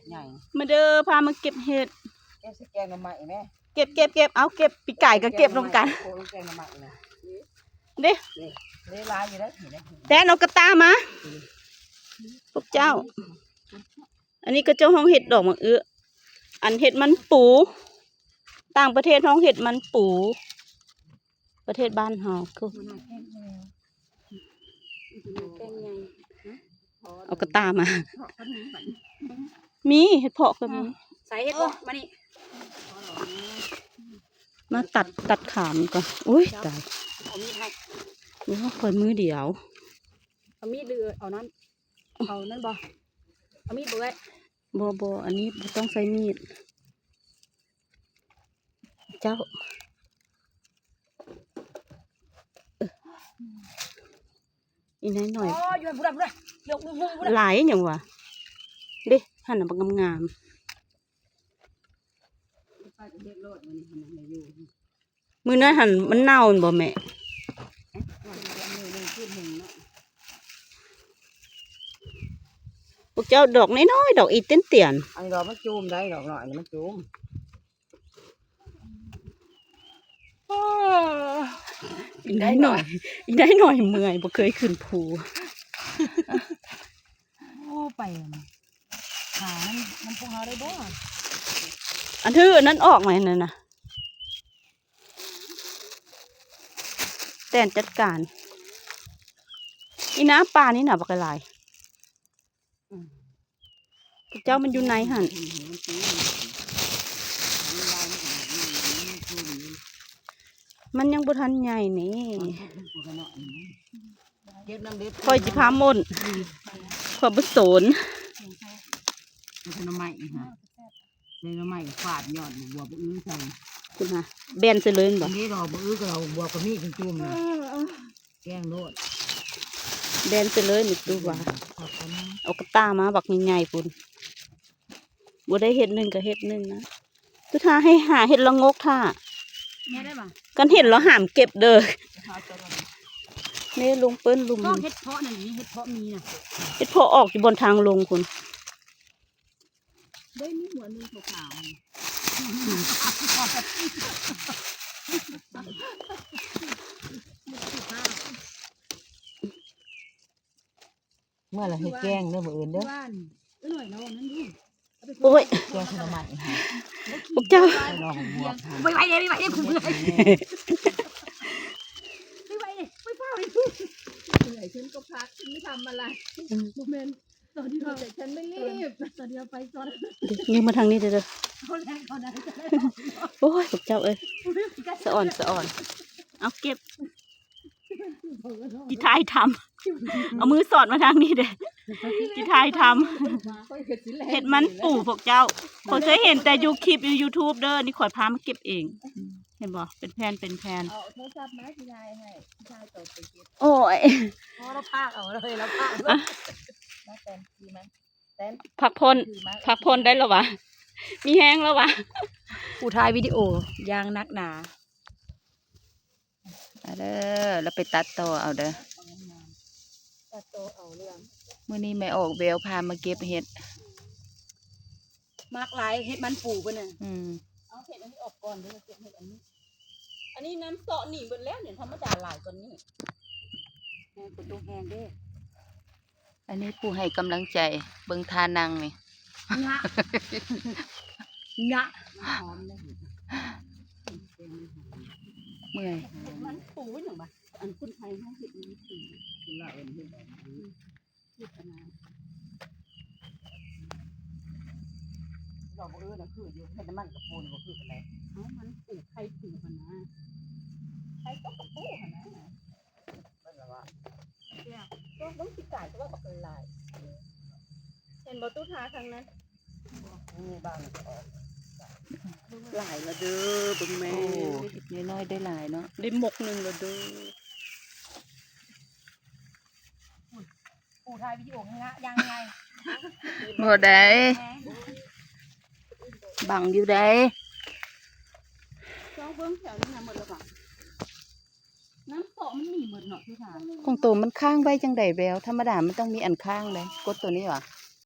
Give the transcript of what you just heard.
ໃຫຍ່ ມາເດີ ພາມາເກັບເຫັດ ເກັບໃສ່ແກງໜໍ່ໄມ້ແມ່ ເກັບ ເກັບ ເກັບ ເອົາເກັບ ປີກາຍກໍເກັບນຳກັນ ໂອ້ ແກງໜໍ່ໄມ້ນະ ເດ້ ນີ້ ເດ້ຫຼາຍຢູ່ເດ້ ນີ້ນະ ແຕ່ນເອົາກະຕ່າມາ ພວກເຈົ້າ ອັນນີ້ເຂົາເຈົ້າຮ້ອງເຫັດດອກໝາກອຶ ອັນເຫັດມັນປູ ຕ່າງປະເທດຮ້ອງເຫັດມັນປູ ປະເທດບ້ານເຮົາຄື ແກງໃຫຍ່ ເອົາກະຕ່າມາ ມີເຫັດເຜາະກໍມີ ໃສ່ເຫັດບໍ່ ມານີ້ ມາຕັດ ຕັດຂາມັນກ່ອນ ໂອ້ຍ ຕາຍ ເອົາມີດໃຫ້ ໂອ້ຍ ຂ້ອຍມືດຽວ ເອົາມີດຫຼືເອົານັ້ນ ເອົານັ້ນບໍ່ ເອົາມີດບໍ່ເອື້ອຍ ບໍ່ ບໍ່ ອັນນີ້ບໍ່ຕ້ອງໃຊ້ມີດ ເຈົ້າ ເອີ ອີນາຍໜ້ອຍ ອໍ ຢູ່ພຸ້ນນະ ພຸ້ນນະ ຍົກມືພຸ້ນນະ ຫຼາຍຫຍັງວະ ເດ້ ຫັ້ນນະ ບັກງາມໆ ມື້ນັ້ນຫັ້ນມັນເນົ່າແມ່ນບໍ່ແມ່? ພວກເຈົ້າດອກນ້ອຍໆ ດອກອີຕຽນໆ ອັນນີ້ດອກມັນຈູມໄດ໋ ດອກນ້ອຍນີ້ມັນຈູມ ອີນາຍໜ້ອຍ ອີນາຍໜ້ອຍເມື່ອຍ ບໍ່ເຄີຍຂຶ້ນພູ ໂອ້ ໄປ ຫານຳ ນຳພວກເຮົາໄດ້ບໍ່? ອັນຖືອັນນັ້ນອອກໄໝນັ້ນນະ ແຕນຈັດການ ອີນາປານີ້ນະ ບັກຫຼາຍ ອືມ ພວກເຈົ້າມັນຢູ່ໃນຫັ້ນ ມັນຍັງບໍ່ທັນໃຫຍ່ນີ້ ເກັບນຳເດັດ ຂ້ອຍຊິພາມ່ນ ຂ້ອຍບໍ່ສົນ ເອົາໜໍ່ໄມ້ອີກຫາ ໃສ່ໜໍ່ໄມ້ຟາດຍອດບວບບະອືໃສ່ ພຸ້ນຫາ ແບນໃສ່ເລີຍແມ່ນບໍ່? ອັນນີ້ດອກບະອືກັບດອກບວບກໍມີຈຸ່ມໆນະ ແກງໂລດ ແບນໃສ່ເລີຍ ນີ້ດູວ່າ ເອົາກະຕ່າມາບັກໃຫຍ່ໆພຸ້ນ ບໍ່ໄດ້ເຮັດໜຶ່ງກໍເຮັດໜຶ່ງນະ ຄືຖ້າໃຫ້ຫາເຮັດລະງົກຖ້າ ແມ່ໄດ້ບໍ່? ຄັນເຫັນແລ້ວຫ້າມເກັບເດີ ນີ້ລຸງເປີ້ນ ລຸມ ເຮັດເຜາະນັ້ນ ເຮັດເຜາະມີນະ ເຮັດເຜາະອອກຢູ່ບ່ອນທາງລົງພຸ້ນ ໄດ້ມີຫົວໜຶ່ງຂາວໆ ເມື່ອລະເຮັດແກງເດີມື້ອື່ນເດີ ໂອ້ຍ ແກງໜໍ່ໄມ້ ພວກເຈົ້າ ໄວໆເດ້ ໄວໆ ໄວໆເດ້ ໄວໆເດ້ ໄວໆເດ້ ເມື່ອຍ ເມື່ອຍ ເມື່ອຍ ເມື່ອຍ ເມື່ອຍ ເມື່ອຍ ເມື່ອຍ ເມື່ອຍ ຕອນທີ່ເຮົາ ແຕ່ສັນໄມ່ລີບ ຕອນທີ່ເຮົາໄປກ່ອນ ເດີ ຍິງມາທາງນີ້ເດີ ເຂົາແລ່ນເຂົ້າໃນ ໂອ້ຍ ພວກເຈົ້າເອີຍ ສະອອນ ສະອອນ ເອົາເກັບ ຊິຖ່າຍທຳ ເອົາມືສອດມາທາງນີ້ເດ້ ຊິຖ່າຍທຳ ເຫັດມັນປູພວກເຈົ້າ ຂ້ອຍເຄີຍເຫັນແຕ່ຢູ່ຄລິບຢູ່ຢູທູບເດີ ນີ້ຂ້ອຍພາມາເກັບເອງ ເຫັນບໍ່ ເປັນແຜ່ນ ເປັນແຜ່ນ ເອົາໂທລະສັບມາ ຊິຖ່າຍໃຫ້ ຊິຖ່າຍຕອນໄປເກັບ ໂອ້ຍ ອໍ ລາວພາກເອົາເລີຍ ລາວພາກເລີຍ ມາແຕນ ຂີ່ມາ ແຕນ ພັກຜ່ອນ ພັກຜ່ອນໄດ້ແລ້ວຫວາ ມີແຮງແລ້ວຫວາ ຜູ້ຖ່າຍວິດີໂອຢ່າງໜັກໜາ ມາເດີ ລາວໄປຕັດຕໍ່ເອົາເດີ ຕັດຕໍ່ເອົາເລື່ອງ ມື້ນີ້ແມ່ອອກແວວພາມາເກັບເຫັດ ມັກຫຼາຍເຫັດມັນປູເພິ່ນນະ ອືມ ເອົາເຫັດອັນນີ້ອອກກ່ອນ ເດີ ເກັບເຫັດອັນນີ້ ອັນນີ້ນ້ຳເຊາະໜີເບິດແລ້ວນີ້ ທຳມະດາຫຼາຍກວ່ານີ້ ແຮງ ຝົນຕົກແຮງເດ້ ອັນນີ້ຜູ້ໃຫ້ກຳລັງໃຈ ເບິ່ງທ່ານັ່ງນີ້ ຍະ ຍະ ມັນຫອມເດ້ ເມື່ອຍ ມັນປູຫຍັງວະ ອັນຄົນໄທເຮົາເຮັດມັນປູ ລາວເອີ້ນເຮັດແບບນີ້ ດອກບໍ່ເອີ້ນນະ ຄືຢູ່ ເຮັດນ້ຳມັນກະປູນບໍ່ຄືປານໃດ ເອົ້າ ມັນປູໄຂ່ປູຫັ້ນນະ ໄຂ່ຕົກກະປູຫັ້ນນະ ເບິ່ງລະວ່າ ເບິ່ງປີກາຍກໍວ່າບັກຫຼາຍ ເຫັນບໍ່ຕູ້ທາທາງນັ້ນ ນີ້ບ້ານກໍອອກ ຫຼາຍລະເດີ ເບິ່ງແມ່ ໂອ້ ເຮັດນ້ອຍໆໄດ້ຫຼາຍເນາະ ໄດ້ໝົກໜຶ່ງລະເດີ ຜູ້ຖ່າຍວິດີໂອນີ້ນະ ຢ່າງໃຫຍ່ ບໍ່ໄດ້ ບັງຢູ່ໃດ ລອງເບິ່ງແຖວນີ້ນະ ໝົດແລ້ວບໍ່? ນ້ຳເຊາະມັນມີໝົດເນາະ ຄືວ່າ ຂອງໂຕມັນຄ້າງໄວ້ຈັ່ງໃດແວວ? ທຳມະດາມັນຕ້ອງມີອັນຄ້າງເດ້ ກົດໂຕນີ້ຫວາ?